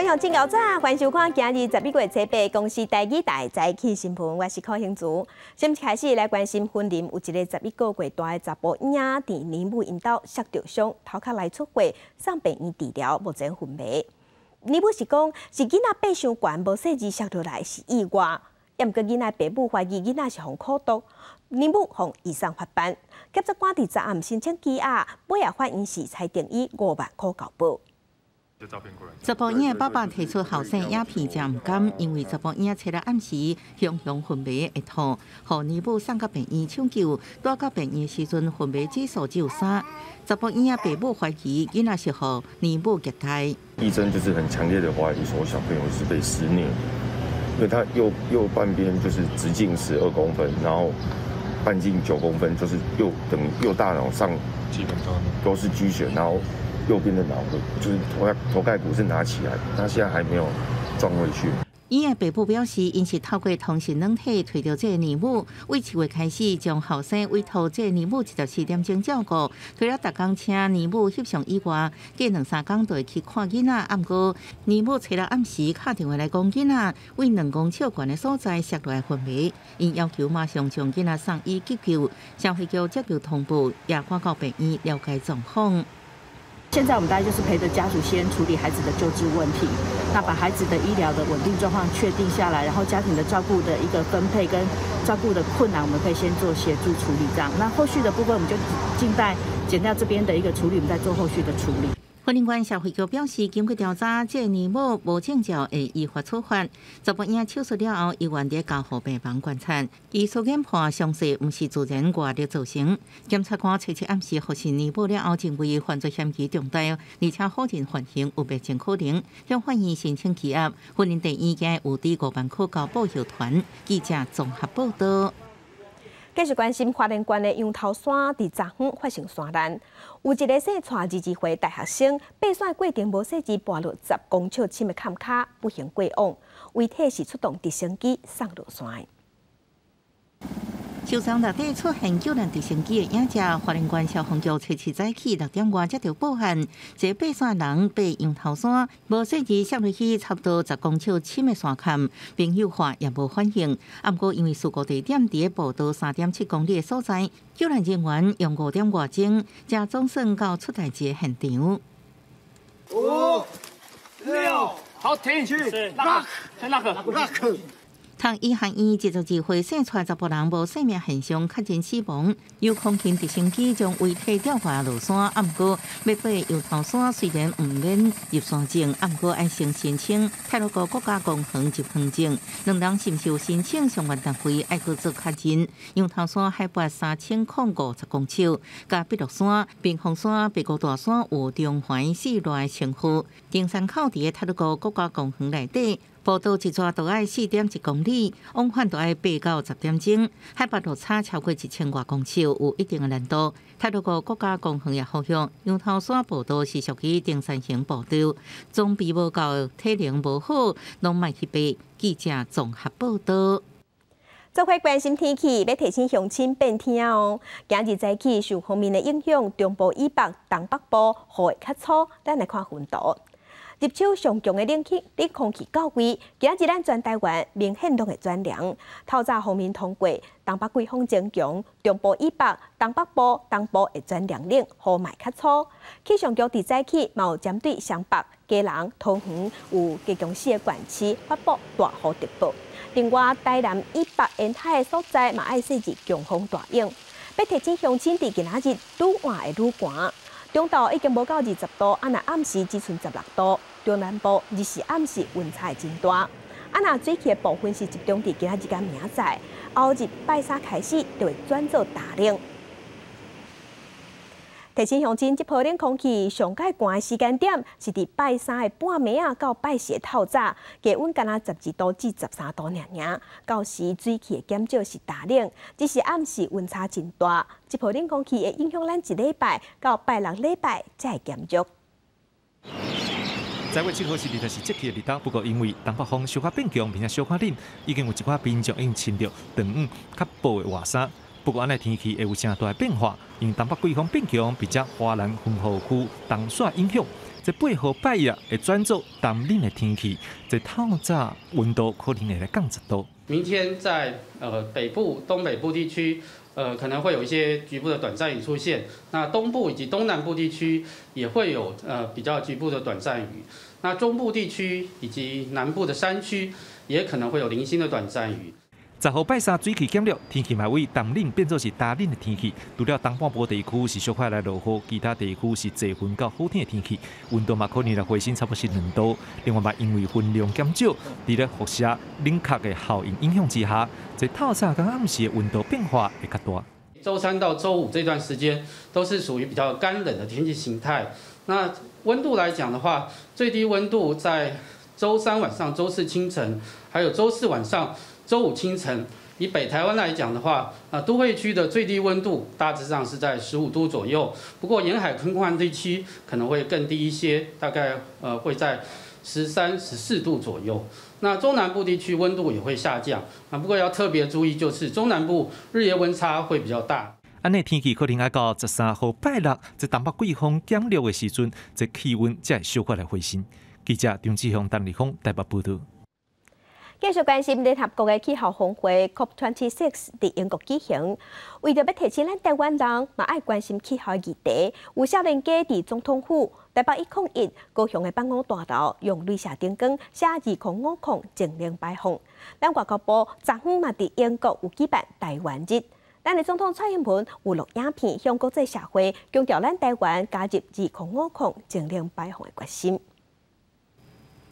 各位鄉親早晨，歡迎收看今日11月7日公視台語台早起新聞，我是柯興竹。先開始來關心雲林有一个11個月大的查埔嬰佇奶母𪜶兜摔著傷，頭殼內出血，送病院治療，目前昏迷。奶母是講是囡仔爬傷懸，無細膩摔落來是意外。毋過囡仔爸母懷疑囡仔是予苦毒，奶母予移送法辦。檢察官佇昨暗申請羈押，尾仔法院是裁定以5萬箍交保。查埔嬰爸爸提出予生影片，誠毋甘，因為查埔嬰初六暗時雄雄昏迷會吐，予奶母送到病院搶救，帶到病院時陣昏迷指數只有3。查埔嬰爸母懷疑囡仔是予奶母虐待。醫生就是很強烈的懷疑說小朋友是被施虐，因為他右半邊就是直徑12公分，然後半徑9公分，就是右等於右大腦上基本上都是淤血，然後右邊的腦就是頭蓋骨是拿起來，他現在還沒有裝回去。伊的爸母表示，𪜶是透過通訊軟體揣著這个奶母，為7月開始將後生委託這个奶母24點鐘照顧，除了逐工請奶母翕相以外，隔兩三工就會去看囡仔。毋過奶母初六暗時敲電話來講，囡仔為2公尺懸的所在摔落來昏迷，𪜶要求馬上將囡仔送醫急救。社會局接到通報，也趕到病院了解狀況。現在我們大概就是陪着家屬先處理孩子的救治問題，那把孩子的醫療的穩定狀況確定下來，然後家庭的照顧的一個分配跟照顧的困難，我們可以先做協助處理這樣。那後續的部分，我們就靜待檢調這邊的一個處理，我們再做後續的處理。雲林縣社會局表示，經過調查，這个奶母無證照會依法處罰。查埔嬰手術了後，猶原佇加護病房觀察。醫術研判傷勢毋是自然外力造成。檢察官初七暗時核實奶母了後，認為犯罪嫌疑重大，而且否認犯行有滅證可能，向法院申請羈押。雲林地院今有佇5萬箍交保後傳。記者綜合報道。繼續關心花蓮縣的羊頭山，佇昨昏發生山難，有一个細帶22歲大學生爬山過程無細膩跋落10公尺深的崁跤，不幸過往，遺體是出動直升機送落山。受傷內底出現救難直升機的影像，花蓮縣消防局初七早起6點外接著報案，一个爬山人爬羊頭山，無細膩摔落去差不多10公尺深的山崁，朋友喊也無反應。毋過因為事故地點佇步道3.7公里的所在，救難人員用5點外鐘，才總算到出代誌的現場。五、六，好停，拉，先拉個，拉個。讀醫學院22歲姓蔡查埔人無生命現象確認死亡，由空勤直升機將遺體吊掛落山。毋過欲爬羊頭山雖然毋免入山證，毋過愛先申請太魯閣國家公園入園證。兩人是毋是有申請，相關單位愛閣做確認。羊頭山海拔3050公尺，佮碧落山、屏風山、白骨大山有中環四內稱呼。登山口佇太魯閣國家公園內底。步道一逝都愛4.1公里，往返都愛8到10點鐘，海拔落差超過1000外公尺，有一定的難度。太魯閣國家公園也呼籲，羊頭山步道是屬於登山型步道，裝備無夠、體能無好，攏莫去爬。記者綜合報道。做伙關心天氣，欲提醒鄉親變天哦。今日早起受鋒面的影響，中部以北、東北部雨會較粗。咱來看雲圖。入秋上強的冷氣、冷空氣到位，今日咱全台灣明顯攏會轉涼。透早鋒面通過，東北季風增強，中部以北、東北部、東部會轉涼冷，雨嘛較粗。氣象局佇早起嘛有針對雙北、基隆、桃園有加強四个縣市發布大雨特報。另外，台南以北沿海的所在嘛愛細膩強風大湧，欲提醒鄉親佇今仔日愈晚會愈寒。中晝已經無到20度，啊若暗時只賰16度。中南部日時暗時溫差會真大。啊若水汽的部分是集中佇今仔日佮明仔載，後日拜三開始就會轉做大冷。提醒鄉親，這波冷空氣上蓋寒的時間點是佇拜三的半暝仔到拜四的透早，低溫干焦12度至13度爾爾。到時水汽會減少是大冷，只是暗時溫差真大。這波冷空氣會影響咱一禮拜到拜六禮拜才會減弱。10月7號是24節氣的日頭，不過因為東北風小可變強，並且小可冷，已經有一寡民眾已經穿著長羽較薄的外衫。不過，按呢天氣會有誠大的變化，因為東北季風變強，並且華南風雨區東雪影響，這8號拜一會轉做冬冷的天氣，這透早溫度可能會來降10度。明天在北部、東北部地區，可能會有一些局部的短暫雨出現。那東部以及東南部地區也會有比較局部的短暫雨。那中部地區以及南部的山區也可能會有零星的短暫雨。10號拜三水汽減弱，天氣嘛為冬冷變做是焦冷的天氣。除了東半部地區是小可來落雨，其他地區是濟雲到好天的天氣，溫度嘛可能來回升差不多是2度。另外嘛，因為雲量減少，佇咧輻射冷卻的效應影響之下，這透早佮暗時的溫度變化會較大。週三到週五這段時間都是屬於比較乾冷的天氣形態。那溫度來講的話，最低溫度在週三晚上、週四清晨，還有週四晚上、週五清晨，以北台灣來講的話，啊，都會區的最低溫度大致上是在15度左右。不過沿海空曠地區可能會更低一些，大概會在13、14度左右。那中南部地區溫度也會下降，啊，不過要特別注意，就是中南部日夜溫差會比較大。按呢天氣可能愛到13號拜六，這東北季風減弱的時陣，這氣溫才會小可來回升。記者張志雄、鄧立峰台北報導。繼續關心聯合國的氣候峰會 COP26 佇英國舉行，為著欲提醒咱台灣人嘛愛關心氣候議題，有少年家佇總統府台北101高雄的辦公大樓用鐳射燈光寫2050淨零排放。咱外交部昨昏嘛佇英國有舉辦台灣日，咱的總統蔡英文有錄影片向國際社會強調咱台灣加入2050淨零排放的決心。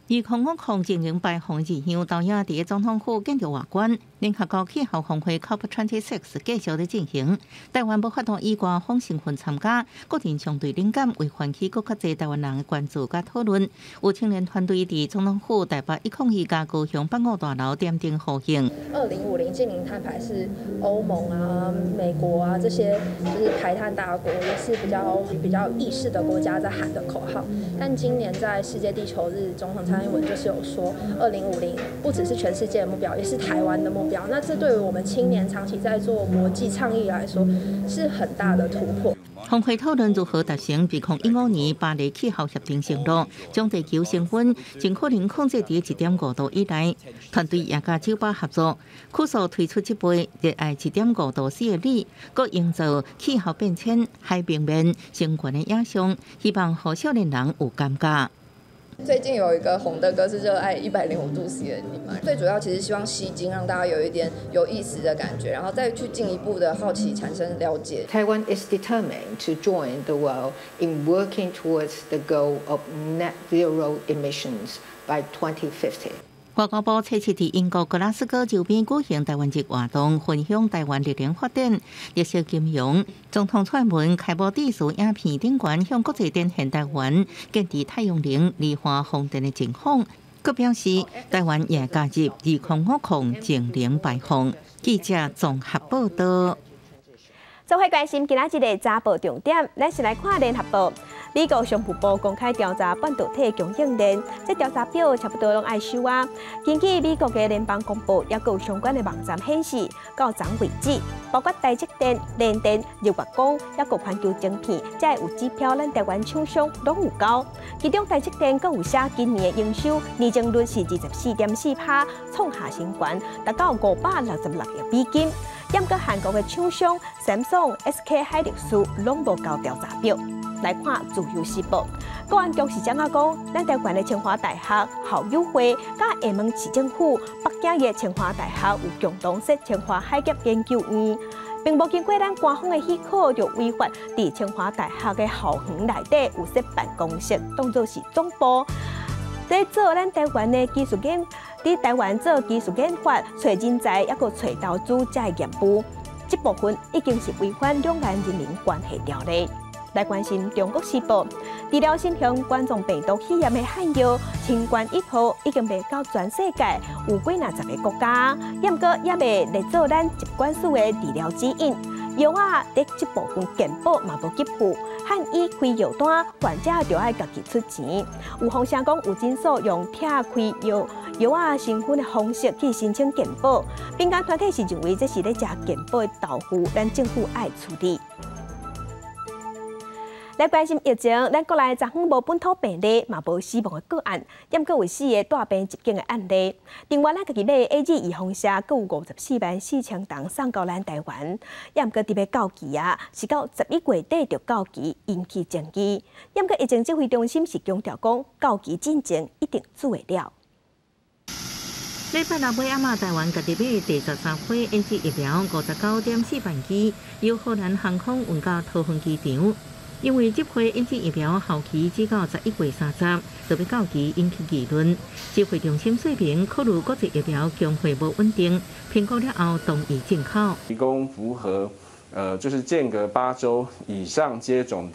2050淨零排放意向導演佇總統府建築外觀，聯合國氣候峰會 COP26 繼續咧進行。台灣無法度以官方身份參加，個人相對敏感，會喚起閣較濟台灣人的關注佮討論。有青年團隊佇總統府台北101佮高雄辦公大樓點燈呼應。2050淨零碳排是歐盟啊、美國啊這些就是排碳大國，也是比較意識的國家在喊的口號。但今年在世界地球日，總統蔡英文就是有說，2050不只是全世界的目標，也是台灣的目標。那這對於我們青年長期在做國際倡議來說，是很大的突破。峰會討論如何達成2015年巴黎氣候協定承諾，將地球升溫盡可能控制佇1.5度以內。團隊也佮酒吧合作，苦素推出這杯熱愛1.5度 C 的你，閣營造氣候變遷、海平面升懸的影像，希望予少年人有感覺。最近有一個紅的歌是熱愛105度 C 的你嘛，最主要其實希望吸睛，讓大家有一點有意思的感覺，然後再去進一步的好奇，產生了解。 Taiwan is determined to join the world in working towards the goal of net zero emissions by 2050. 外交部初七佇英國格拉斯哥周邊舉行台灣日活動，分享台灣綠能發展、綠色金融。總統蔡英文開幕致辭影片頂懸向國際展現台灣建置太陽能、離岸風電的情況，閣表示台灣也加入2050淨零排放。記者綜合報導。做伙關心今仔日的早報重點，咱先來看聯合報。美國商務部公開調查半導體供應鏈，這調查表差不多攏愛收啊。根據美國的聯邦公報，抑閣有相關的網站顯示，到昨為止，包括台積電、聯電、日月光，抑閣環球晶片，這有指標，咱台灣廠商攏有交。其中台積電閣有寫今年的營收年增率是24.4%，創下新高，達到566億美金。毋過韓國的廠商三星、SK 海力士攏無交調查表。來看《自由時報》，國安局是怎仔講？咱台灣的清華大學校友會佮廈門市政府、北京的清華大學有共同設清華海峽研究院，並無經過咱官方的許可就違法，佇清華大學的校園內底有設辦公室，當做是總部。佇做咱台灣的技術研，佇台灣做技術研發、揣人才，抑閣揣投資這個業務，這部分已經是違反兩岸人民關係條例。來關心中國時報，治療新型冠狀病毒肺炎的漢藥清冠1號已經賣到全世界有幾若十个國家，毋過猶未列做咱疾管署的治療指引。藥仔佇這部分健保嘛無給付，漢醫開藥單，患者就愛家己出錢。有風聲講有診所用拆開藥藥仔成分的方式去申請健保，民間團體是認為這是咧食健保的豆腐，咱政府愛處理。來關心疫情，咱國內昨昏無本土病例，嘛無死亡的個案，毋過有四个帶病入境的案例。另外，咱家己買 AZ 預防射，閣有54萬4千筒送到咱台灣，毋過特別到期啊，是到11月底就到期，引起爭議。毋過疫情指揮中心是強調講，到期進前一定注會了。禮拜六尾暗仔，台灣家己買第13批 AZ 疫苗59.4萬劑，由荷蘭航空運到桃園機場。因為這批 AZ 疫苗效期只到11月30，就欲到期引起議論。指揮中心說明，考慮國際疫苗供貨無穩定，評估了後同意進口。提供符合，就是間隔8週以上接種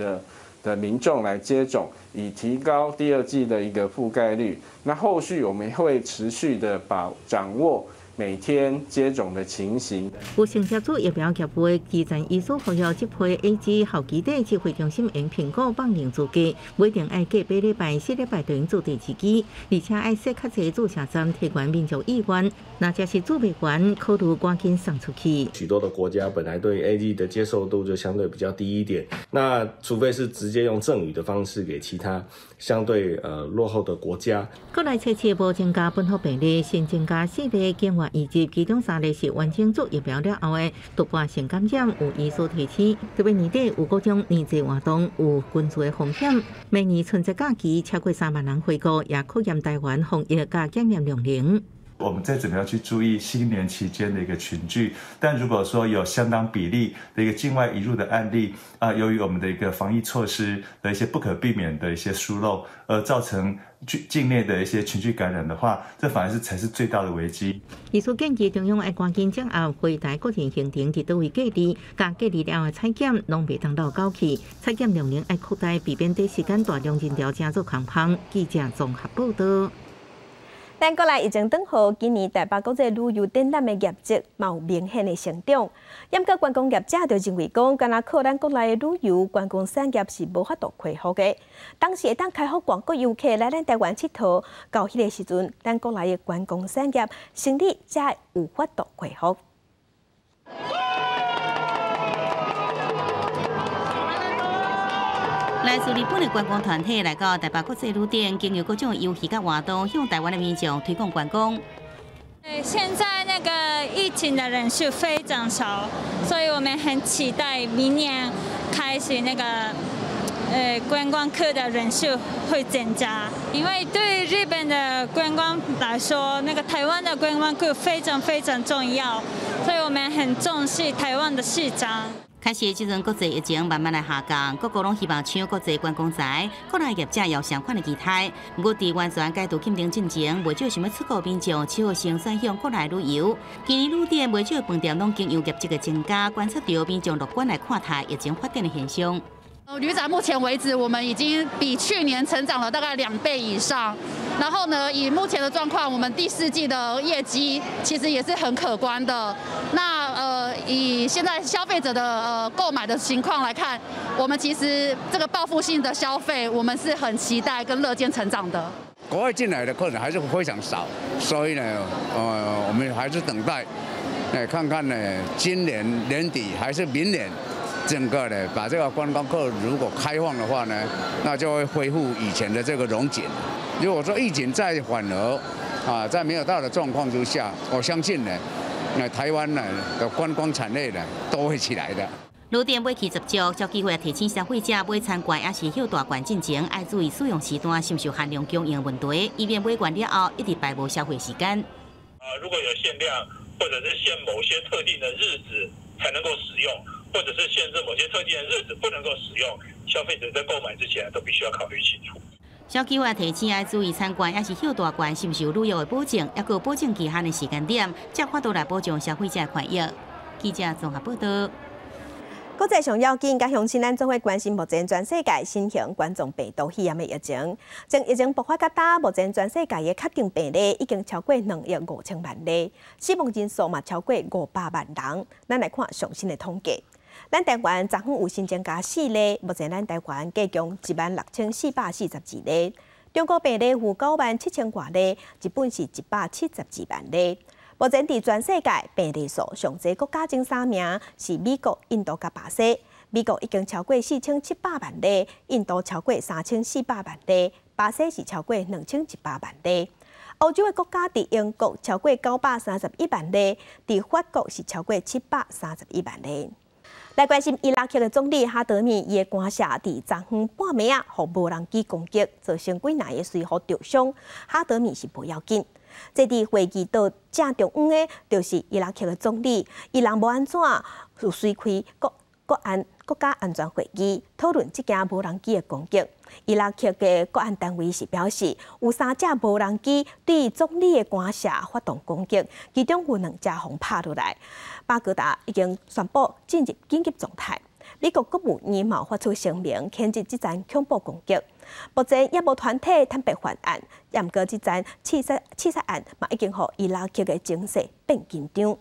的民眾來接種，以提高第二劑的一個覆蓋率。那後續我們會持續的把掌握每天接種的情形。有承接做疫苗業務的基層醫師呼籲，這批 AZ 效期底指揮中心會評估放行資格，袂一定愛隔8禮拜、4禮拜就用做第二劑，而且愛設較濟注射站，提懸民眾意願。若這是注袂完，考慮趕緊送出去。許多的國家本來對 AZ 的接受度就相對比較低一點，那除非是直接用贈與的方式給其他相對落後的國家。國內測試無增加本土病例，新增加四例境外移入，其中三例是完成注疫苗了後的突破性感染。有醫師提醒，特別年底有各種年節活動，有群聚的風險。明年春節假期超過3萬人回國，也考驗台灣防疫佮檢驗量能。我們再怎麼樣去注意新年期間的一個群聚，但如果說有相當比例的一個境外移入的案例，啊，由於我們的一個防疫措施的一些不可避免的一些疏漏，而造成境內的一些群聚感染的話，這反而是才是最大的危機。醫師建議中央愛趕緊整合回台個人行程佇佗位隔離，佮隔離了後的採檢攏袂當漏交去，採檢量能愛擴大，避免短時間大量人潮成做空芳。記者綜合報道。咱國內疫情轉好，今年台北國際旅遊展覽的業績嘛有明顯的成長。毋過觀光業者就認為講，干焦靠咱國內的旅遊觀光產業是無法度恢復的。當時會當開放外國遊客來咱台灣𨑨迌，到彼个時陣，咱國內的觀光產業生意才會有法度恢復。來自日本的觀光團體來到台北國際旅展，經由各種遊戲佮活動，向台灣的民眾推廣觀光。現在那個疫情的人數非常少，所以我們很期待明年開始那個觀光客的人數會增加，因為對日本的觀光來說，那個台灣的觀光客非常非常重要，所以我們很重視台灣的市場。開始這陣國際疫情慢慢來下降，各國攏希望搶國際觀光財，國內業者也有相款的期待。毋過，佇完全解除禁令進前，袂少想欲出國民眾只好先轉向國內旅遊。今年旅展袂少飯店攏經由業績的增加，觀察著民眾樂觀來看待疫情發展的現象。旅展目前為止，我們已經比去年成長了大概2倍以上。然後呢，以目前的狀況，我們第四季的業績其實也是很可觀的。那以現在消費者的購買的情況來看，我們其實這個報復性的消費，我們是很期待跟樂見成長的。國外進來的客人還是非常少，所以呢，我們還是等待，看看呢，今年年底還是明年。整個呢，把這個觀光客如果開放的話呢，那就會恢復以前的這個榮景。如果說疫情再緩和，啊，在沒有大的狀況之下，我相信呢，那台灣呢的觀光產業呢都會起來的。旅展買氣十足，藉機會提醒消費者買餐券抑是抾大券進前，愛注意使用時段是毋是有限量供應問題，以免買完了後一直排無消費時間。如果有限量，或者是限某些特定的日子才能夠使用，或者是限制某些特定的日子不能夠使用，消費者在購買之前都必須要考慮清楚。消基會提醒愛注意餐券抑是抾大券是毋是有履約的保證，抑閣保證期限的時間點，才法度來保障消費者的權益。記者綜合報道。國際上要緊，佮鄉親咱做伙關心目前全世界新型冠狀病毒肺炎的疫情。從疫情爆發到今，目前全世界的確診病例已經超過2億5千萬例，死亡人數嘛超過500萬人。咱來看上新的統計，咱台灣昨昏有新增加四例，目前咱台灣計共16,442例。中國病例有9萬7千外例，日本是172萬例。目前佇全世界病例數上濟國家前三名是美國、印度佮巴西，美國已經超過4700萬例，印度超過3400萬例，巴西是超過2100萬例。歐洲的國家佇英國超過931萬例，佇法國是超過731萬例。來關心伊拉克的總理哈德米，伊的官舍佇昨昏半暝仔，予無人機攻擊，造成幾若个隨扈著傷。哈德米是無要緊。這佇會議桌正中央的，就是伊拉克的總理，伊人無按怎，有隨開國家安全會議討論這件無人機的攻擊。伊拉克的國安單位是表示，有三架無人機對總理的官舍發動攻擊，其中有兩架予拍落來。巴格達已經宣布進入緊急狀態。美國國務院嘛發出聲明，譴責這場恐怖攻擊。目前也無團體坦白犯案，毋過這場刺殺案嘛已經予伊拉克的情勢變緊張。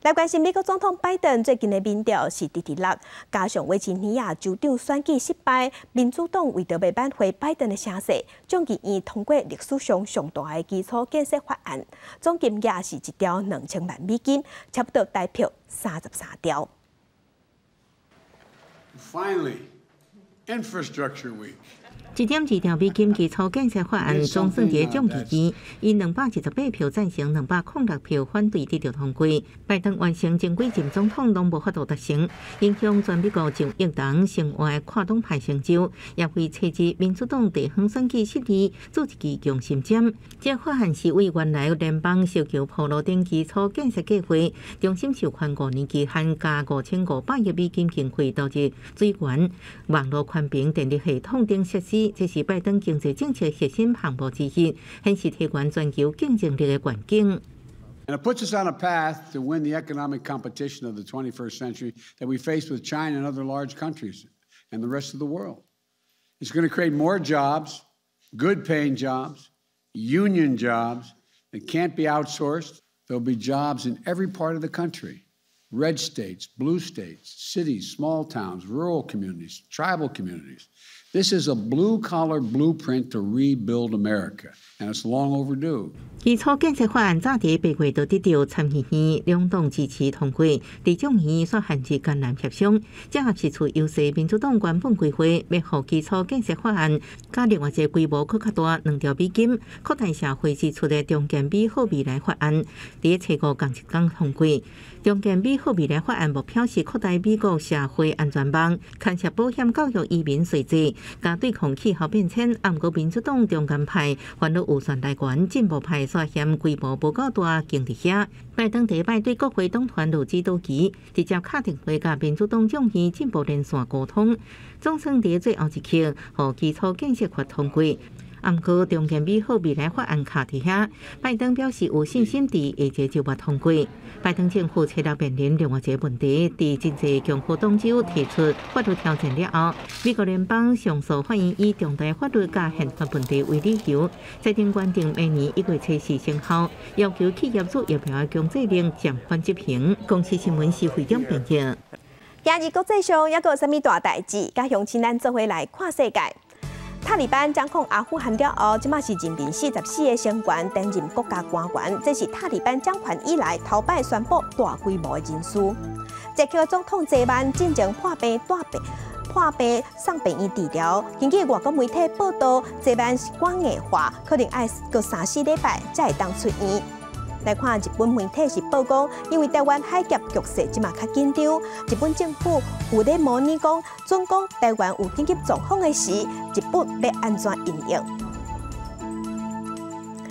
來關心美國總統拜登最近的民調是直直落，加上維吉尼亞州長選舉失敗，民主黨為著欲挽回拜登的聲勢，眾議院通過歷史上上大的基礎建設法案，總金額是1兆2000萬美金，差不多台票33兆。 Finally, Infrastructure Week. 1.2兆美金基礎建設法案總算佇眾議院以228票贊成、206票反對得著通過。拜登完成前幾任總統攏無法度達成，影響全美國上億人生活的跨黨派成就，也為初日民主黨地方選舉失利做一支強心針。這法案是為原來聯邦修橋鋪路等基礎建設計劃，重新授權5年期限加5500億美金經費投入水源、網路寬頻、電力系統等設施。這是拜登經濟政策核心項目之一，顯示提懸全球競爭力的願景。 And it puts us on a path to win the economic competition of the 21st century that we face with China and other large countries and the rest of the world. It's going to create more jobs, good paying jobs, union jobs that can't be outsourced. There'll be jobs in every part of the country: red states, blue states, cities, small towns, rural communities, tribal communities. This is a blue collar blueprint to rebuild America, and it's long overdue. 基礎建設法案早佇8月就得著參議院兩黨支持通過，佇眾議院煞陷入艱難協商。這也是處優勢民主黨原本規劃欲予基礎建設法案，佮另外一個規模閣較大2兆美金擴大社會支出的重建美好未來法案，佇初五仝一工通過。重建美好未來法案目標是擴大美國社會安全網，牽涉保險、教育、移民、稅制，佮對抗氣候變遷。毋過民主黨中間派煩惱預算來源，進步派煞嫌規模無夠大，堅佇遐。拜登第一擺對國會黨團落指導棋，直接敲電話佮民主黨眾議進步連線溝通，總算佇最後一刻，予基礎建設法通過。毋過重建美好未來法案卡佇遐，拜登表示有信心佇下一個週末通過。拜登政府初六面臨另外一個問題，佇真濟共和黨州提出法律挑戰了後，美國聯邦上訴法院以重大法律佮憲法問題為理由，裁定原定明年1月初4生效，要求企業注疫苗的強制令暫緩執行。公視新聞是會長編譯。今日國際上猶閣有啥物大代誌？佮鄉親咱做伙來看世界。塔利班掌控阿富汗了後，這馬是任命44個成員擔任國家官員，這是塔利班掌權以來頭擺宣布大規模的人事。捷克總統澤曼進前破病帶病破病送病院治療，根據外國媒體報道，澤曼是肝硬化，可能愛閣三四禮拜才會當出院。來看日本媒體是報講，因為臺灣海峽局勢這馬較緊張，日本政府有咧模擬講，準講臺灣有緊急狀況的時，日本欲按怎因應。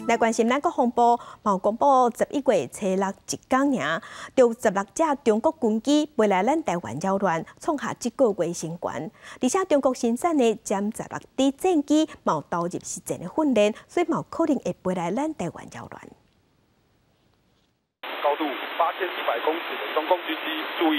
來關心咱國防部，嘛有公布11月初六一工爾，著有16架中國軍機飛來咱臺灣擾亂，創下這個月新高。而且中國生產的殲16 D 戰機嘛有投入實戰的訓練，所以嘛有可能會飛來咱臺灣擾亂。高度8100公尺的中共軍機，注意，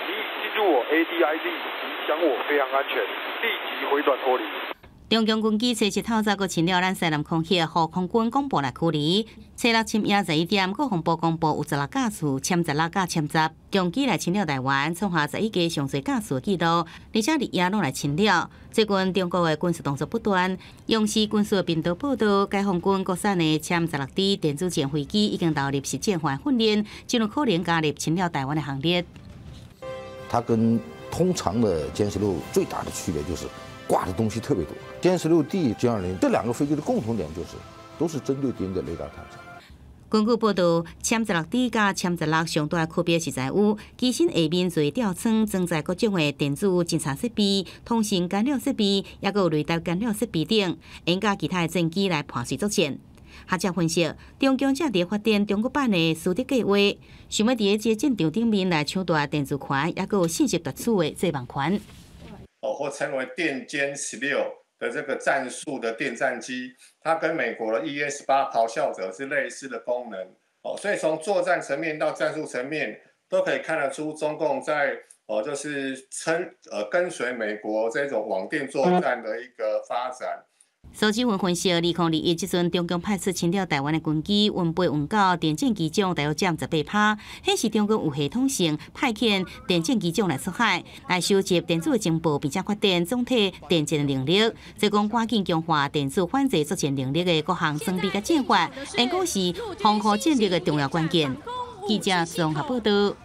你已進入我 ADIZ，影響我飛航安全，立即回轉脫離。中共軍機初七透早閣侵擾咱西南空域，予空軍廣播來驅離。初六深夜11點，國防部公布有16架次殲十六佮殲十戰機來侵擾臺灣，創下11家上濟架次的紀錄，而且日夜攏來侵擾。最近中國的軍事動作不斷，央視軍事頻道報道，解放軍國產的殲十六 D 電子戰飛機已經投入實戰化訓練，就有可能加入侵擾臺灣的行列。它跟通常的殲十六最大的區別就是掛的東西特別多。殲十六 D、殲20這兩個飛機的共同點就是都是針對敵人的雷達探測。根據報道，殲十六 D 佮殲十六上大的區別是在於，機身下面座吊艙裝載各種的電子偵察設備、通訊干擾設備，抑閣有雷達干擾設備等，會佮其他的戰機來伴隨作戰。學者分析，中共正佇發展中國版的蘇德計劃，想欲佇這個戰場頂面來搶奪電子權，抑閣有信息奪取的制網權。哦，或稱為電殲十六的這個戰術的電戰機，它跟美國的 ES-8咆哮者是類似的功能。哦，所以從作戰層面到戰術層面，都可以看得出中共在就是跟隨美國這種網電作戰的一個發展。蘇志雲分析，2021這陣中共派出侵略臺灣的軍機，運飛運到電戰機種大約佔18%，顯示中共有系統性派遣電戰機種來出海，來收集電子的情報，並且發展總體電戰的能力。所以講，趕緊強化電子反制作戰能力的各項裝備佮戰法，應該是防護戰力的重要關鍵。記者綜合報道。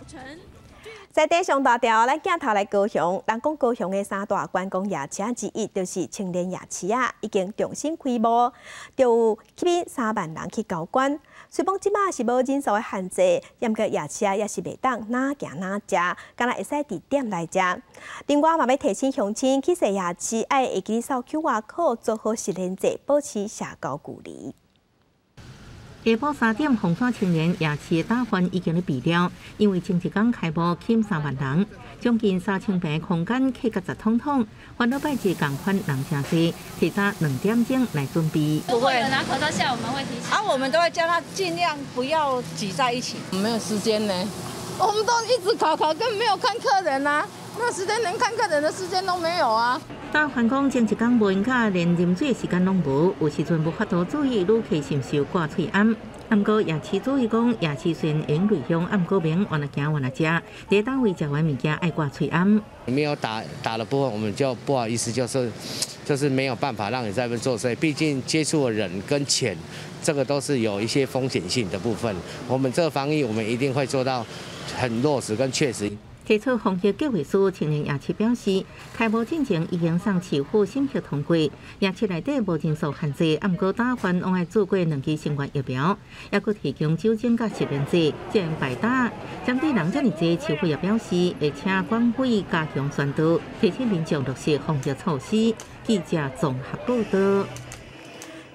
在地上大條，咱鏡頭來高雄。人講高雄的三大觀光夜市之一，就是青年夜市啊，已經重新開幕，就有吸引3萬人去交關。雖講這馬是無人數的限制，毋過夜市啊也是袂當哪行哪食，干焦會使佇店內食。另外嘛欲提醒鄉親去踅夜市，愛會記掃 QR code，做好實聯制，保持社交距離。下晡3點，鳳山青年夜市的打飯已經咧備了，因為前一工開幕吸3萬人，將近3000坪空間客甲十通通，煩惱拜日仝款人誠濟，提早2點鐘來準備。不會拿口罩下，我們會提醒。啊，我們都會叫他盡量不要擠在一起。沒有時間呢，我們都一直烤烤，根本沒有看客人啊，那時間連看客人的時間都沒有啊。打飯講前一工無閒甲連啉水的時間攏無，有時陣無法度注意旅客是毋是有掛喙罨。毋過夜市主意講，夜市雖然會內向，毋過免往那行往那食，佇單位食完物件愛掛喙罨。沒有打的部分，我們就不好意思，就是沒有辦法讓你在那邊做生意，畢竟接觸的人跟錢，這個都是有一些風險性的部分。我們這個防疫，我們一定會做到很落實跟確實。提出防疫計劃書，青年夜市表示，開幕進前已經送市府審核通過，夜市內底無人數限制，毋過打飯攏愛注過兩劑新冠疫苗，抑閣提供酒精佮實聯制，這樣排打。針對人遮爾濟，市府也表示會請管委加強宣導，提醒民眾落實防疫措施。記者綜合報道。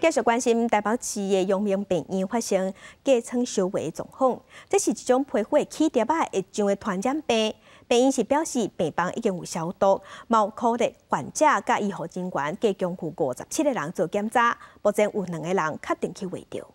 繼續關心台北市的陽明病院發生痂瘡燒話的狀況，這是一種皮膚會起蝶仔會上的傳染病。病院是表示病房已經有消毒，嘛有鼓勵患者佮醫護人員共共赴57個人做檢查，目前有兩個人確定去穢著。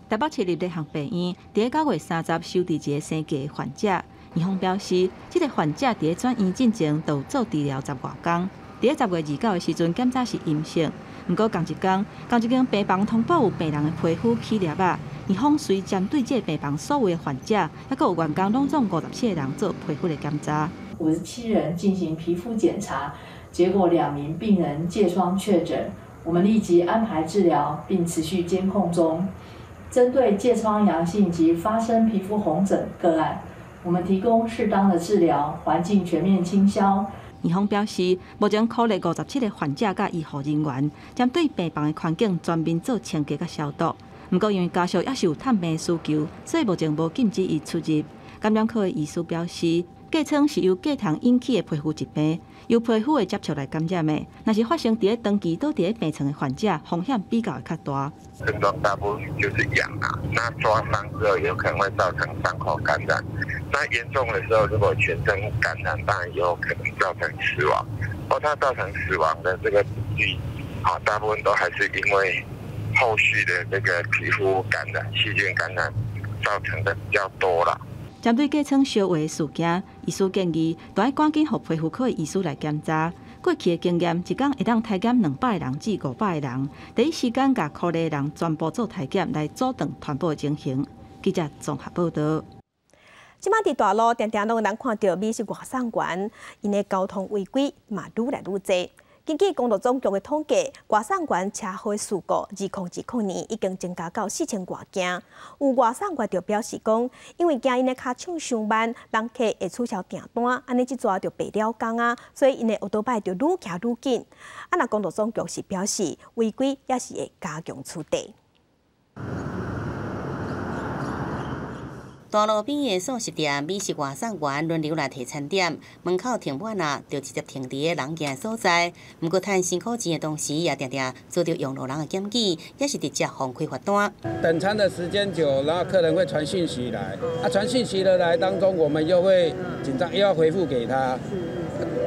台北市立聯合病院佇9月30收治一个生痂患者，院方表示，這个患者佇轉院進前就有做治療10外工，佇10月29的時陣檢查是陰性。毋過仝一工，仝一間病房通報有病人的皮膚起粒仔，院方隨針對這个病房所有的患者，抑閣有員工，攏總57個人做皮膚的檢查。57人進行皮膚檢查，結果2名病人疥瘡確診，我們立即安排治療，並持續監控中。針對疥瘡陽性及發生皮膚紅疹個案，我們提供適當的治療，環境全面清消。院方表示，目前鼓勵57個患者佮醫護人員，針對病房的環境全面做清潔佮消毒。毋過因為家屬猶是有探病需求，所以目前無禁止伊出入。感染科的醫師表示，疥瘡是由疥蟲引起的皮膚疾病，由皮膚的接觸來感染的。若是發生佇咧長期倒佇咧病床的患者，風險比較會較大。症狀大部分就是癢啊，那抓傷之後有可能會造成傷口感染。那嚴重的時候，如果全身感染，當然有可能造成死亡。而它造成死亡的這個比例，啊，大部分都還是因為後續的這個皮膚感染、細菌感染造成的比較多啦。針對疥瘡燒話的事件，醫師建議，著愛趕緊予皮膚科的醫師來檢查。過去的經驗，一工會當篩檢200個人至500個人，第一時間共可疑的人全部做篩檢，來阻斷傳播的情形。記者綜合報道。這馬佇大路定定攏會當看著美食外送員，𪜶的交通違規嘛愈來愈濟。根據公路總局的統計，外送員車禍事故，2020年已經增加到4000外件。有外送員就表示講，因為驚𪜶的跤手傷慢，人客會取消訂單，按呢這逝就白了工啊，所以𪜶的歐多擺就愈騎愈緊。啊，若公路總局是表示，違規也是會加強處罰。大路邊的素食店、美食外送員輪流來提餐點，門口停滿啊，就直接停佇咧人行的所在。毋過趁辛苦錢的同時，也定定遭著用路人的檢舉，也是直接予開罰單。等餐的時間久，然後客人會傳訊息來，啊，傳訊息的來當中，我們又會緊張，又要回覆給他，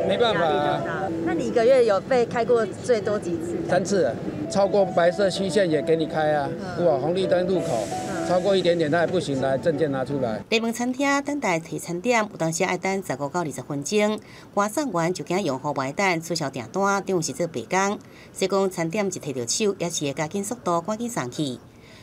沒辦法啊。那你一個月有被開過最多幾次？3次，超過白色虛線也給你開啊，哇，紅綠燈路口。超過一點點，他也不行，來證件拿出來。熱門餐廳等待提餐點，有當時愛等15到20分鐘。外送員就驚用戶袂等取消訂單，等於是做白工。所以講餐點一提著手，也是會加緊速度，趕緊送去。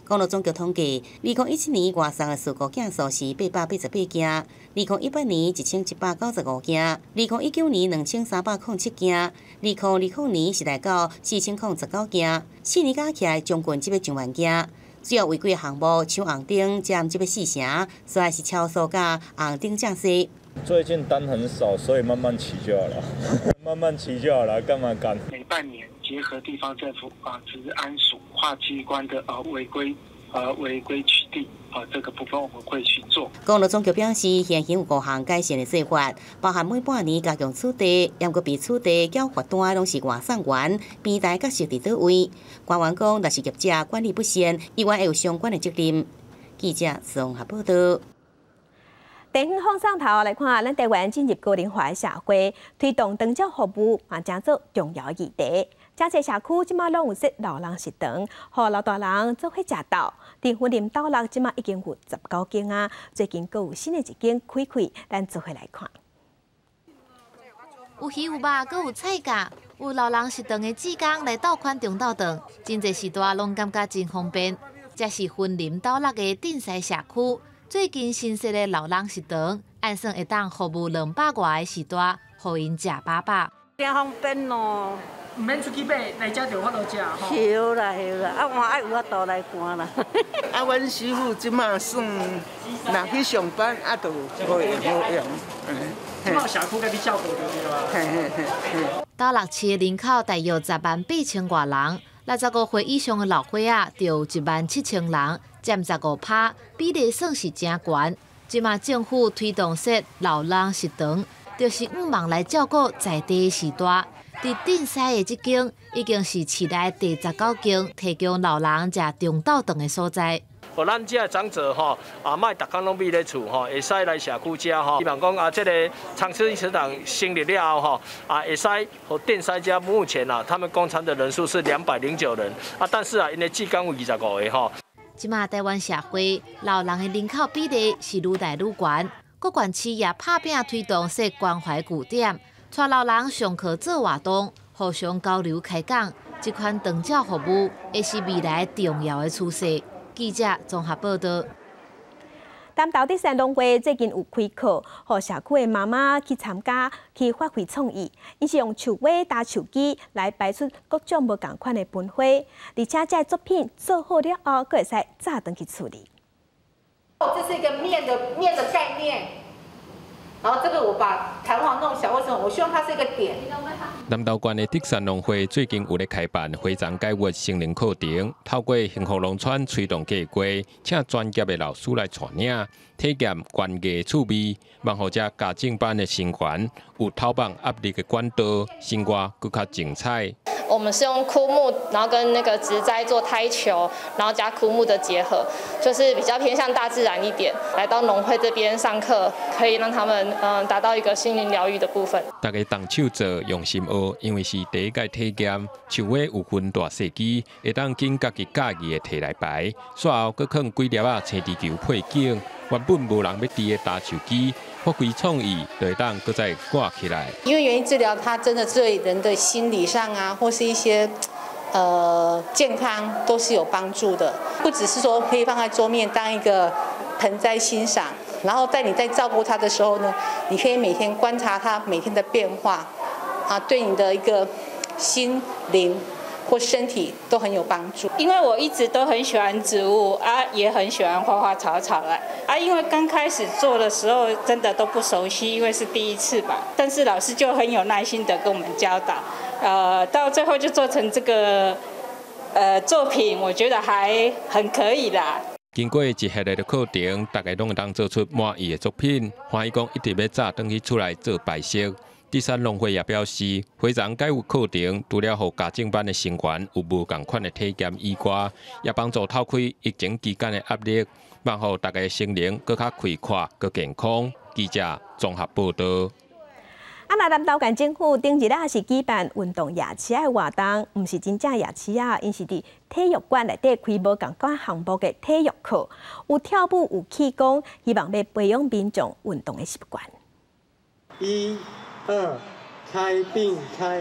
公路總局統計，2017年外送的事故件數是888件，2018年1795件，2019年2307件，2020年是來到4019件，4年加起來將近這欲上萬件。主要違規項目，搶紅燈佔這欲4成，所以是超速佮紅燈駕駛。最近單很少，所以慢慢騎就好了，慢慢騎就好了，幹嘛趕？每半年結合地方政府啊、治安署跨機關的違規取締啊，這個部分我們會去做。公路總局表示，現行有5項改善的做法，包含每半年加強取締，猶閣被取締繳罰單攏是外送員，平台閣設佇佗位。官員講，若是業者管理不善，依然會有相關的責任。記者綜合報道。地方放送頭來看，咱台灣進入高齡化的社會，推動長照服務嘛，誠做重要議題。誠濟社區這馬攏有設老人食堂，予老大人做伙食晝。佇雲林斗六這馬已經有19間啊，最近閣有新的一間開開，咱做伙來看。有魚有肉，閣有菜價，有老人食堂的志工來鬥款中晝頓，真濟時代攏感覺真方便。這是雲林斗六的鎮西社區。最近新設的老人食堂，按算會當服務200外个序大，予𪜶食飽飽。真方便咯，毋免出去買，來遮就有法度食吼。對啦對啦，啊換愛有法度來換啦。啊，阮師傅這馬算，若去上班啊，就無用無用。這馬社區佮你照顧著對啊。嘿嘿嘿嘿。斗六市的人口大約108000外人，65歲以上的老歲仔就有17000人。佔15%，比例算是誠懸。這馬政府推動設老人食堂，就是向望來照顧在地的序大。佇鎮西的這間已經是市內第19間提供老人食中晝頓的所在。予咱遮長者吼，啊，莫逐工攏覕咧厝吼，會使來社區遮吼。希望講啊，這個長青食堂成立了後吼，啊，會使予鎮西遮目前啊，他們供餐的人數是209人啊，但是啊，𪜶的志工有25個吼。這馬台灣社會老人的人口比例是愈來愈懸，各縣市也拍拚推動設關懷據點，帶老人上課做活動，互相交流開講，這款長照服務會是未來重要的趨勢。記者綜合報道。南投德山農會最近有開課，予社區的媽媽去參加，去發揮創意。𪜶是用樹尾搭樹枝來擺出各種無仝款的盆花，而且這作品做好了後，閣會使紮轉去厝裡。這是一個面的概念。然後這個我把彈簧弄小，為什麼？我希望它是一個點。南投縣的德山農會最近有咧開辦花叢解鬱心靈課程，透過幸福農村推動計劃，請專業的老師來帶領，體驗園藝趣味，望予這家政班的成員有透放壓力的管道，生活閣較精彩。我們是用枯木，然後跟那個植栽做胎球，然後加枯木的結合，就是比較偏向大自然一點。來到農會這邊上課，可以讓他們達到一個心靈療癒的部分。大家動手做，用心學，因為是第一屆體驗，樹尾有分大細枝，會當揀家己佮意的提來擺，煞後閣囥幾粒仔青豬球配景。原本無人欲挃的焦樹枝，發揮創意，就會當閣再掛起來。因為園藝治療，它真的對人的心理上啊，或是一些健康都是有幫助的。不只是說可以放在桌面當一個盆栽欣賞，然後在你在照顧它的時候呢，你可以每天觀察它每天的變化，啊，對你的一個心靈或身體都很有幫助。因為我一直都很喜歡植物啊，也很喜歡花花草草啦啊。因為剛開始做的時候真的都不熟悉，因為是第一次吧。但是老師就很有耐心的跟我們教導，到最後就做成這個作品，我覺得還很可以啦。經過一系列的課程，大家攏會當做出滿意的作品。歡喜講一直欲早轉去厝內做擺設。德山農會也表示，花叢解鬱課程除了予家政班的成員有無仝款的體驗以外，也幫助透開疫情期間的壓力，望予大家心靈閣較開闊、閣健康。記者綜合報導。啊！那南投縣政府頂日仔是舉辦運動夜市的活動，毋是真正夜市啊，𪜶是佇體育館內底開無仝款項目的體育課，有跳舞、有氣功，希望欲培養民眾運動的習慣。一、二，開並開，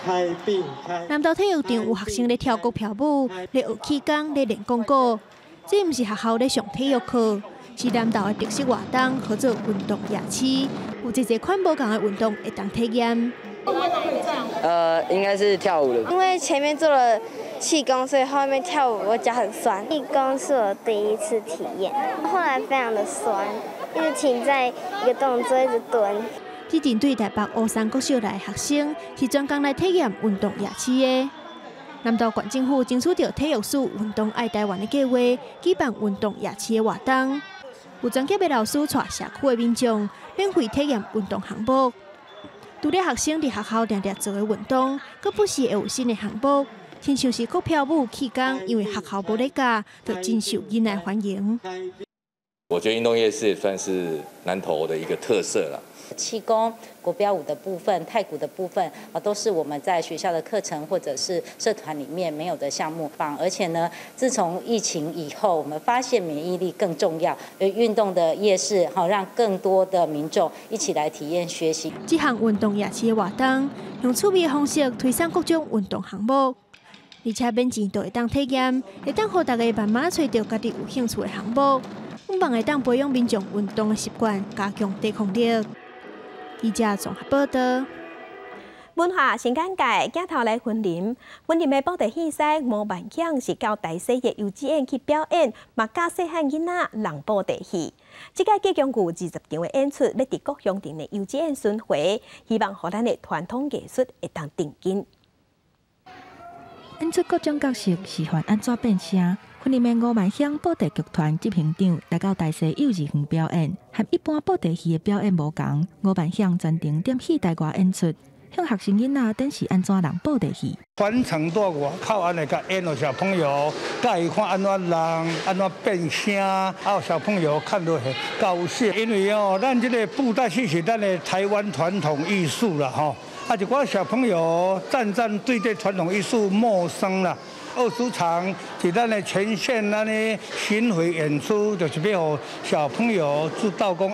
開並開。南投體育場有學生咧跳國標舞，咧學氣功，咧練功鼓。這毋是學校咧上體育課，是南投的特色活動，號做運動夜市，有濟濟款無仝的運動會當體驗。應該是跳舞的。因為前面做了氣功，所以後面跳舞我腳很酸。氣功是我第一次體驗，後來非常的酸，一直停在一個動作，一直蹲。這陣對台北烏山國小來的學生是專工來體驗運動夜市的。南投縣政府爭取著體育署運動愛台灣的計劃，舉辦運動夜市的活動，有專業的老師帶社區的民眾免費體驗運動項目。除了學生佇學校定定做的運動，閣不時會有新的項目，親像是國標舞、氣功，因為學校無咧教，就真受囡仔歡迎。我覺得運動夜市也算是南投的一個特色了。氣功、國標舞的部分、太鼓的部分啊，都是我們在學校的課程或者是社團裡面沒有的項目。而且呢，自從疫情以後，我們發現免疫力更重要。運動的夜市，好讓更多的民眾一起來體驗學習。這項運動夜市的活動，用趣味的方式推廣各種運動項目，而且免錢就會當體驗，會當予大家慢慢揣著家己有興趣的項目。希望會當培養民眾運動的習慣，加強抵抗力。記者綜合報道。文化新簡介，鏡頭來雲林，雲林的布袋戲師吳萬響是到台西的幼稚園去表演，嘛教細漢囡仔弄布袋戲。這屆計共有20場的演出，欲佇各鄉鎮的幼稚園巡迴，希望予咱的傳統藝術會當定根。演出各種角色，示範按怎變聲。雲林的吳萬響布袋劇團執行長來到台西幼稚園表演，和一般布袋戲的表演無仝。吳萬響全程踮戲台外演出，向學生囡仔展示按怎弄布袋戲。全程蹛外口按呢共演予小朋友，教伊看按怎弄，按怎變聲，啊，小朋友看著會高興。因為哦，咱這個布袋戲是咱的台灣傳統藝術啦，吼。啊，一寡小朋友暫暫對這傳統藝術陌生啦。20場是咱的全縣咱的巡迴演出，就是欲予小朋友知道講，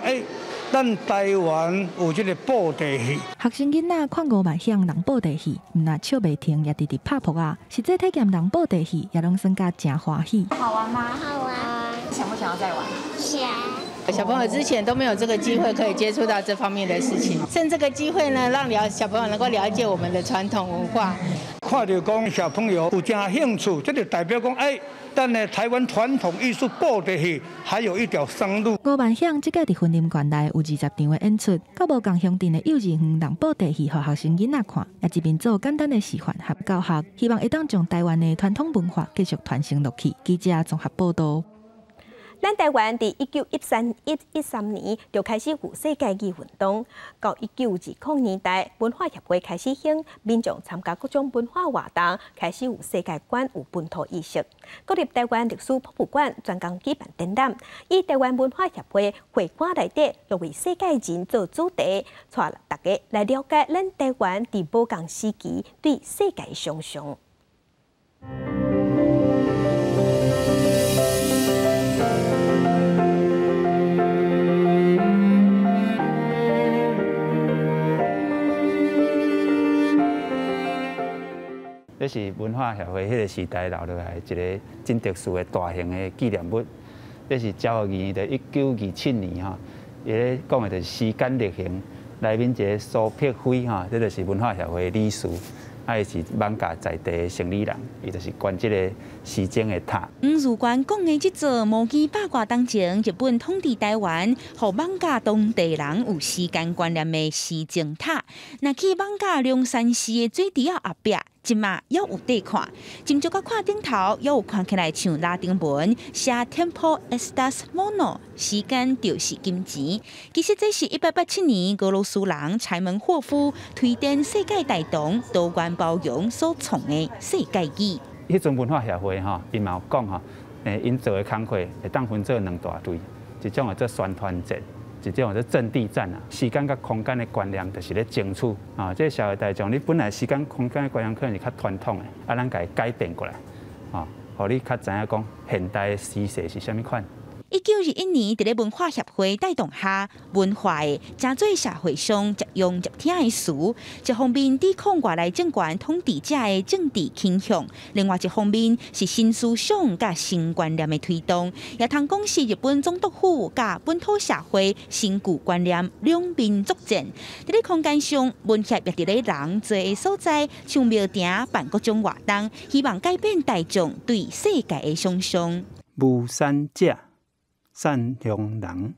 咱台灣有這個布袋戲。學生囡仔看吳萬響弄布袋戲，毋但笑袂停，也直直拍噗仔。實際體驗弄布袋戲，也攏算甲誠歡喜。好玩嗎？好玩。想不想要再玩？想。小朋友之前都沒有這個機會可以接觸到這方面的事情，趁這個機會呢，讓小朋友能夠了解我們的傳統文化。看著講小朋友有真興趣，這就代表講，咱的台灣傳統藝術布袋戲還有一條生路。吳萬響這屆佇雲林縣內有20場的演出，到無仝鄉鎮的幼稚園弄布袋戲，予學生囡仔看，也一邊做簡單的示範和教學，希望會當將台灣的傳統文化繼續傳承落去。記者綜合報導。咱台灣佇1913年就開始有世界語運動，到1920年代，文化協會開始興，民眾參加各種文化活動，開始有世界觀、有本土意識。國立台灣歷史博物館專工舉辦展覽，以台灣文化協會會館內底六位世界人做主題，帶大家來了解咱台灣佇無仝時期對世界的想像。這是文化協會彼個時代留落來一個真特殊的大型的紀念物。這是昭和2年，就1927年吼，伊咧講的就是時間力行，內面一個蘇碧輝吼，這就是文化協會理事。啊，伊是艋舺在地的生理人，伊就是管這个時鐘的塔。黃如冠講的這座模擬百外當前日本統治台灣，予艋舺當地人有時間觀念的時鐘塔。若去艋舺龍山寺的水池仔後壁，這馬猶有得看，斟酌佮看頂頭，猶有看起來像拉丁文寫 Tempo est mono，時間就是金錢。其實這是1887年俄羅斯人柴門霍夫推展世界大同多元包容所創的世界語。彼陣文化協會吼，伊嘛有講吼，𪜶做的工課會當分做兩大類，一種叫做宣傳戰，一種叫做陣地戰啊。時間佮空間的觀念就是咧爭取啊。這個社會大眾，你本來時間空間的觀念可能是較傳統的，啊，咱共伊改變過來，啊，予你較知影講現代的時勢是啥物款。1921年，佇咧文化協會帶動下，文化的成做社會上接用接聽的詞。一方面抵抗外來政權統治者的政治傾向，另外一方面是新思想佮新觀念的推動。也通講是日本總督府佮本土社會新舊觀念兩面作戰。佇咧空間上，文協也佇咧人濟的所在，像廟埕辦各種活動，希望改變大眾對世界的想象。無產者、善良人、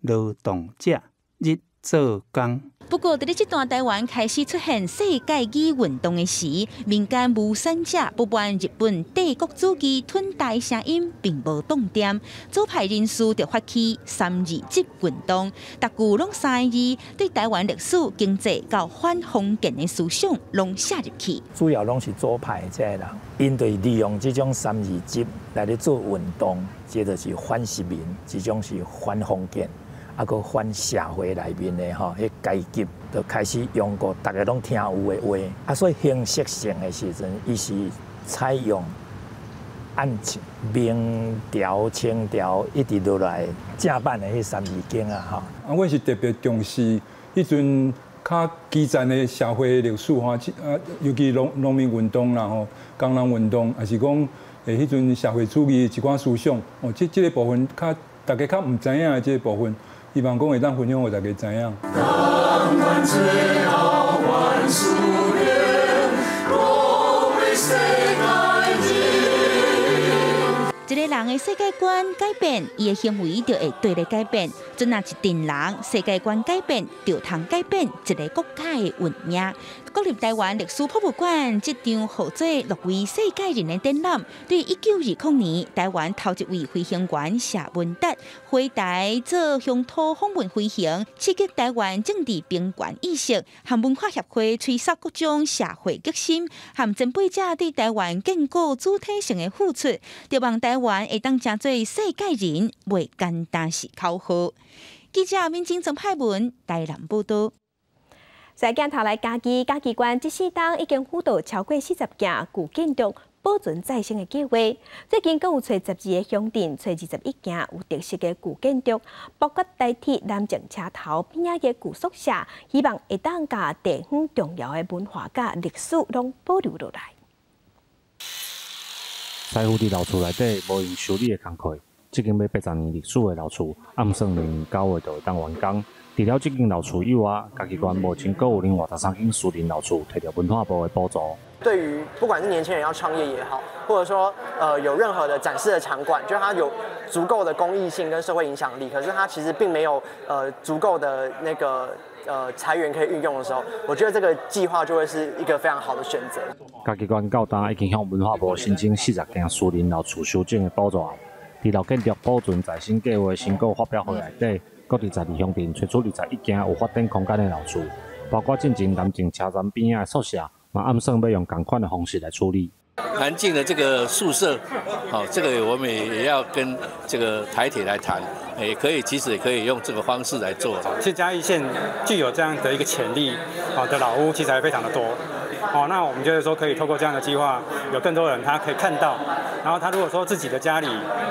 勞動者、日做工。不過，佇咧這段台灣開始出現世界語運動的時，民間無產者不滿日本帝國主義吞台聲音並無動點，左派人士就發起三二七運動，逐句攏三個字，對台灣歷史、經濟佮反封建的思想攏寫入去。主要攏是左派這个人，𪜶就是利用這種三二七來咧做運動，這就是反殖民，這種是反封建。啊，閣反社會內面的吼，彼階級就開始用過逐家攏聽有的話，啊，所以形式性的時陣，伊是採用按明朝、清朝一直落來正版的彼三字經啊，吼。啊，阮是特別重視彼陣較基層的社會歷史吼，啊，尤其農民運動啦吼，工人運動，抑是講彼陣社會主義一寡思想，哦，這個部分較大家較毋知影的這個部分。希望講會當分享予大家知影。甘願最後還夙願，我為世界人。一个人的世界觀改變，伊的行為就會綴咧改變。陣若一陣人世界觀改變，就通改變一个國家的運命。國立台灣歷史博物館這場號做六位世界人的展覽，對1920年台灣頭一位飛行員謝文達回台做鄉土訪問飛行，刺激台灣政治平權意識，和文化協會催促各種社會革新，和前輩者對台灣建國主體性的付出，著望台灣會當成做世界人，袂簡單是口號。記者民政曾派文台南報導。在鏡頭來嘉義，嘉義縣這世冬已經輔導超過40件舊建築保存再生的計劃。最近，閣有揣12個鄉鎮，揣21件有特色的舊建築，包括台鐵南靖車頭邊仔的舊宿舍，希望會當共地方重要的文化佮歷史攏保留落來。師傅佇老厝內底無閒修理的工課，這間欲80年歷史的老厝，按算明年9月就會當完工。除了這間老厝以外，嘉義縣目前閣有另外13間私人老厝提著文化部的補助。對於不管是年輕人要創業也好，或者說有任何的展示的場館，就它有足夠的公益性跟社會影響力，可是它其實並沒有足夠的那個財源可以運用的時候，我覺得這個計劃就會是一個非常好的選擇。嘉義縣到今已經向文化部申請40間私人老厝修整的補助案，佇老建築保存再生計畫成果發表會內底，閣佇12鄉鎮揣出21間有發展空間的老厝，包括進前南靖車站邊仔的宿舍，嘛按算欲用仝款的方式來處理。南靖的這個宿舍，好，這個我們也要跟這個台鐵來談，也可以，其實也可以用這個方式來做。其實嘉義縣具有這樣的一個潛力，好的老屋其實還非常的多。哦，那我們覺得說可以透過這樣的計劃，有更多人他可以看到，然後他如果說自己的家裡，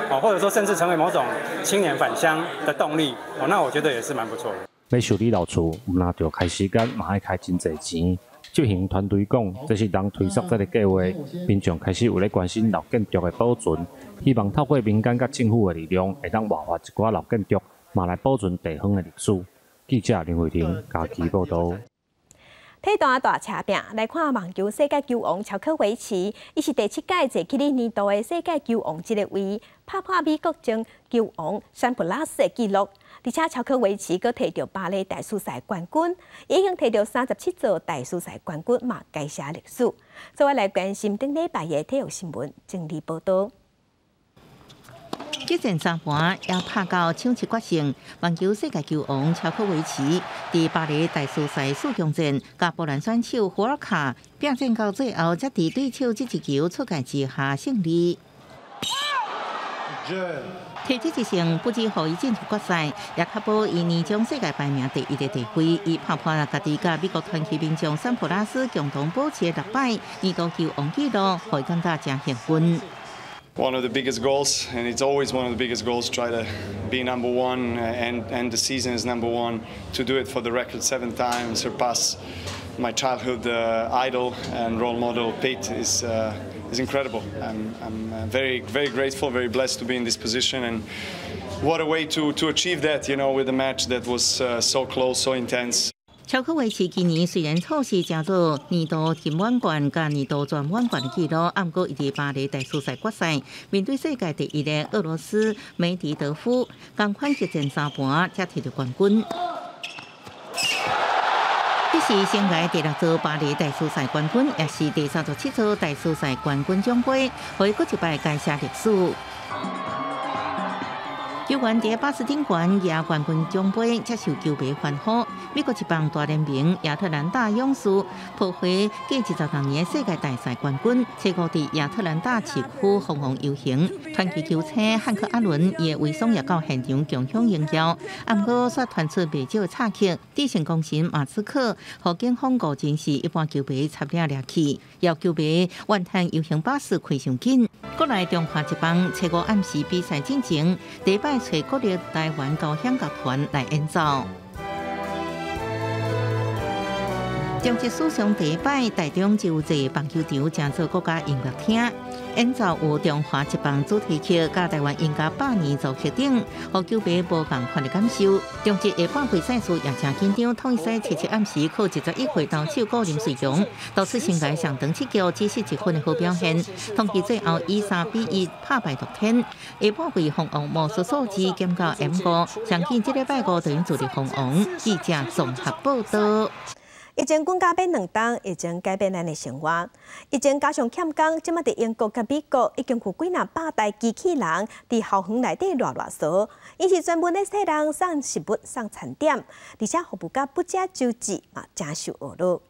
哦，或者說甚至成為某種青年返鄉的動力，哦，那我覺得也是蠻不錯的。欲修理老厝，毋但著開時間，嘛愛開真濟錢。執行團隊講，這是人推捒這个計畫，民眾開始有咧關心老建築的保存，希望透過民間佮政府的力量，會當活化一寡老建築，嘛來保存地方的歷史。記者林慧婷嘉義報導。體壇大車拼來看網球世界球王喬科維奇，伊是第七屆坐起年度的世界球王這个位，拍破美國前球王桑普拉斯的紀錄。而且喬科維奇閣提著巴黎大師賽冠軍，已經提著37座大師賽冠軍嘛，改寫歷史。所以來關心頂禮拜的體育新聞，整理報道。激戰三盤也拍到搶七決勝，網球世界球王喬科維奇佇巴黎大師賽四強戰，佮波蘭選手胡爾卡拼戰到最後，才佇對手這一球出界之下勝利。提這一勝，不只予伊進入決賽，也確保伊年終世界排名第一的地位。伊拍破了家己佮美國傳奇名將桑普拉斯共同保持六擺年度球王紀錄，予伊感覺誠興奮。 One of the biggest goals, and it's always one of the biggest goals, try to be number one and end the season as number one. To do it for the record seven times, surpass my childhood idol and role model, Pete, is incredible. I'm very, very grateful, very blessed to be in this position, and what a way to achieve that with a match that was so close, so intense. 喬科維奇今年雖然錯失成做年度金滿貫佮年度全滿貫的紀錄，毋過伊佇巴黎大師賽決賽面對世界第一的俄羅斯梅迪德夫，仝款激戰三盤才提著冠軍。這是生涯第六座巴黎大師賽冠軍，也是第37座大師賽冠軍獎盃，予伊閣一擺改寫歷史。球員佇巴斯汀冠贏冠軍獎盃，接受球迷歡呼。美國職棒大聯盟亞特蘭大勇士抱回過26年世界大賽冠軍，初五佇亞特蘭大市區瘋狂遊行。傳奇球星漢克阿倫伊的遺孀也到現場共享榮耀。毋過煞傳出袂少的插曲，致勝功臣馬斯克予警方誤認是一般球迷插掠掠去，要球迷怨嘆遊行巴士開傷緊。國內中華職棒初五暗時比賽進前，第一擺揣國立台灣交響樂團來演奏。中職史上第一擺，台中就有一個棒球場成做國家音樂廳，演奏有中華職棒主題曲，佮台灣音樂百年組曲等，予球迷無仝款的感受。中職下半季賽事也誠緊張，統一獅初七暗時靠21歲投手郭林瑞陽，投出生涯上長七局只失一分的好表現，統計最後以3比1拍敗樂天。下半季鳳凰魔術數字減到 M5，相信這禮拜五就𪜶主力鳳凰。記者綜合報道。疫情滾甲欲2冬，疫情改變咱的生活。疫情加上欠工，這馬佇英國佮美國已經有幾若百台機器人佇校園內底賴賴趖，𪜶是專門咧替人送食物、送餐點，而且服務甲不遮周至嘛，誠受呵咾。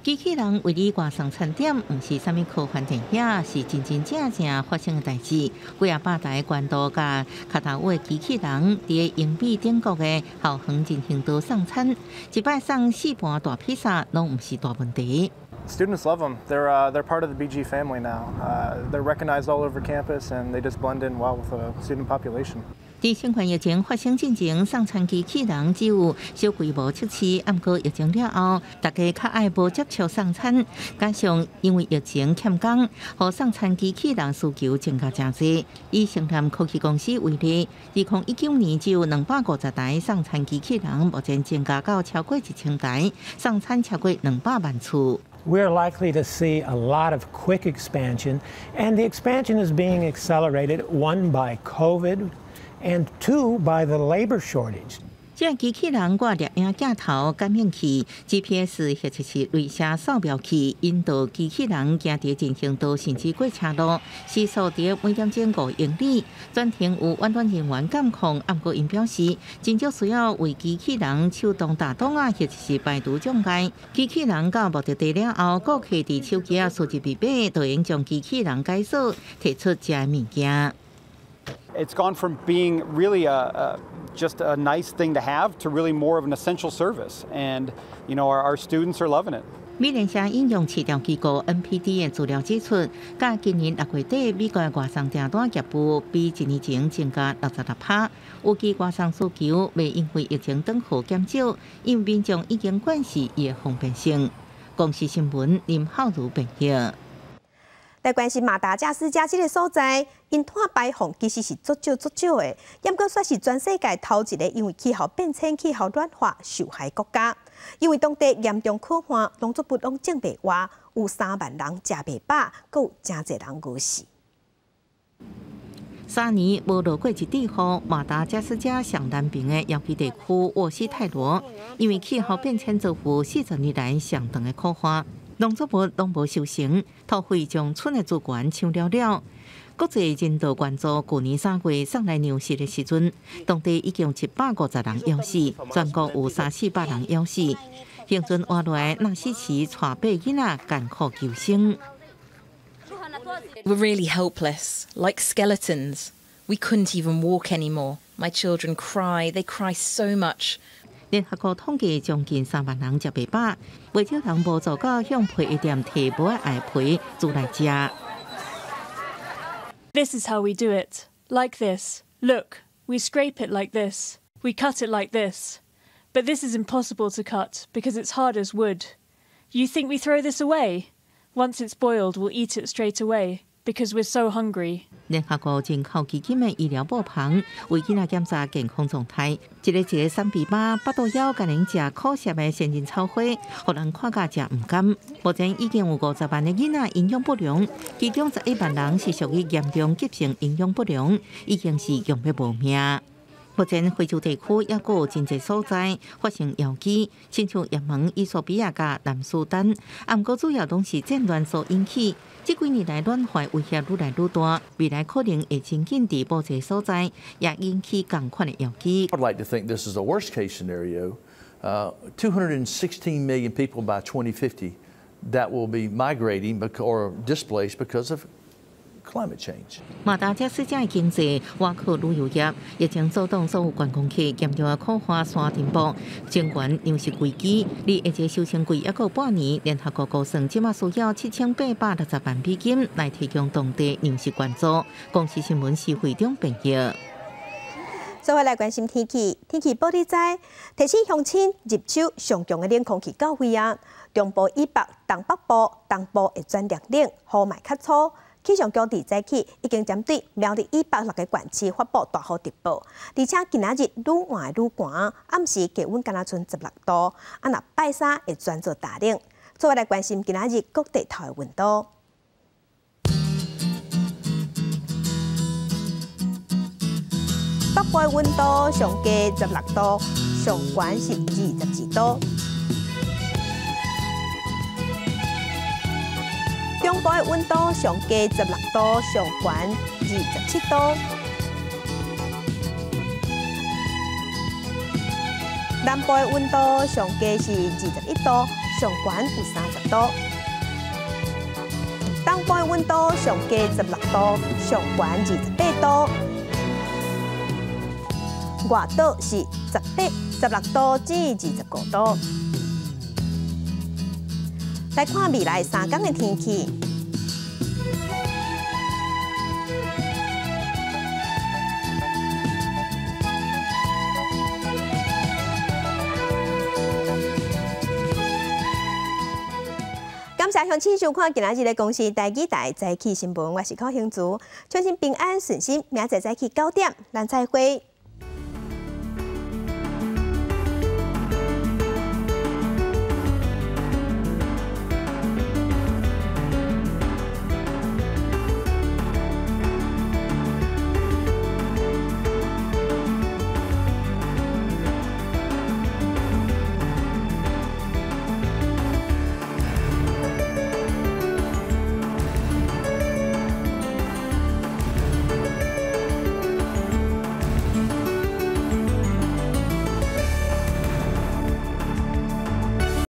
機器人為你外送餐點，毋是啥物科幻電影，是真真正正發生的代誌。幾仔百台懸度佮跤頭趺的機器人，佇英美等國的校園人行道送餐，一擺送四盤大披薩，攏毋是大問題。 Students love them. They're part of the BG family now. They're recognized all over campus, and they just blend in well with the student population. 佇新冠疫情發生進前，送餐機器人只有小規模測試，毋過疫情了後，大家較愛無接觸送餐，加上因為疫情欠工，予送餐機器人需求增加誠濟。以城南科技公司為例，2019年只有250台送餐機器人，目前增加到超過1000台，送餐超過200萬次。 We're likely to see a lot of quick expansion, and the expansion is being accelerated, one by COVID, and two by the labor shortage. 這機器人掛攝影鏡頭、感應器、GPS 或者是雷射掃描器，引導機器人行佇人行道，甚至過車路，時速佇每點鐘5英里。全程有遠端人員監控。毋過𪜶表示，真少需要為機器人手動打擋啊，或者是排除障礙。機器人到目的地了後，顧客佇手機仔輸入密碼，就會將機器人解鎖，提出食的物件。 It's gone from being really just a nice thing to have to really more of an essential service, and our students are loving it. 美聯社引用市調機構 NPD 的資料指出，佮今年6月底，美國的外送訂單業務比一年前增加66%。預計外送需求袂因為疫情轉好減少，因為民眾已經慣勢伊的方便性。公視新聞林浩如編譯。來關心馬達加斯加這个所在，𪜶碳排放其實是足少足少的，毋過煞是全世界頭一个因為氣候變遷、氣候暖化受害國家。因為當地嚴重苦旱，農作物攏種袂活，有3萬人食袂飽，閣有誠濟人餓死。3年無落過一滴雨，馬達加斯加上南邊的遙距地區沃西泰羅，因為氣候變遷造成40年來上長的苦旱，農作物攏無收成，土匪將村的資源搶了了。國際人道援助舊年3月送來糧食的時陣，當地已經有150人餓死，全國有三四百人餓死。幸存活落來納西奇帶八囡仔艱苦求生。 We're really helpless, like skeletons. We couldn't even walk anymore. My children cry, they cry so much. 聯合國統計，將近3萬人食袂飽，袂少人無做到向皮鞋店提無愛皮煮來食。 This is how we do it. Like this. Look, we scrape it like this. We cut it like this. But this is impossible to cut because it's hard as wood. You think we throw this away? Once it's boiled, we'll eat it straight away because we're so hungry. 聯合國人口基金的醫療部旁為囡仔檢查健康狀態，一个一个三比巴腹肚枵，共人食苦澀的仙人草花，予人看甲誠毋甘。目前已經有50萬的囡仔營養不良，其中11萬人是屬於嚴重急性營養不良，已經是用欲無命。目前非洲地區猶閣有真濟所在發生枵飢，親像也門、伊索比亞佮南蘇丹，毋過主要攏是戰亂所引起。這幾年來暖化威脅愈來愈大，未來可能會真緊佇某一個所在也引起仝款的枵飢。 I'd like to think this is a worst case scenario. 216 million people by 2050 that will be migrating or displaced because of climate change. 馬達加斯加的經濟倚靠旅遊業，疫情阻擋所有觀光客，嚴重的苦旱山頂部，增懸糧食危機。離下一個收成季猶閣有半年，聯合國估算，這馬需要7860萬美金來提供當地糧食援助。公視新聞施會長編譯。做伙來關心天氣，天氣報你知，提醒鄉親入秋上強的冷空氣到位啊！中部以北、東北部、東部會轉涼冷，雨嘛較粗。氣象局佇早起已經針對苗栗以北六个縣市發布大雨特報，而且今仔日愈晚愈寒，暗時低溫敢若賰16度，啊若拜三會轉做大冷。做伙來關心今仔日各地頭的溫度。北部的溫度上低16度，上懸是22度。中部的溫度上低16度，上懸27度。南部的溫度上低是21度，上懸有30度。東部的溫度上低16度，上懸28度。外島是16度至25度。來看未來3天的天氣。感謝鄉親收看今仔日的公視台語台早起新聞，我是柯興竹，相信平安順心，明仔載早起9點，咱再會。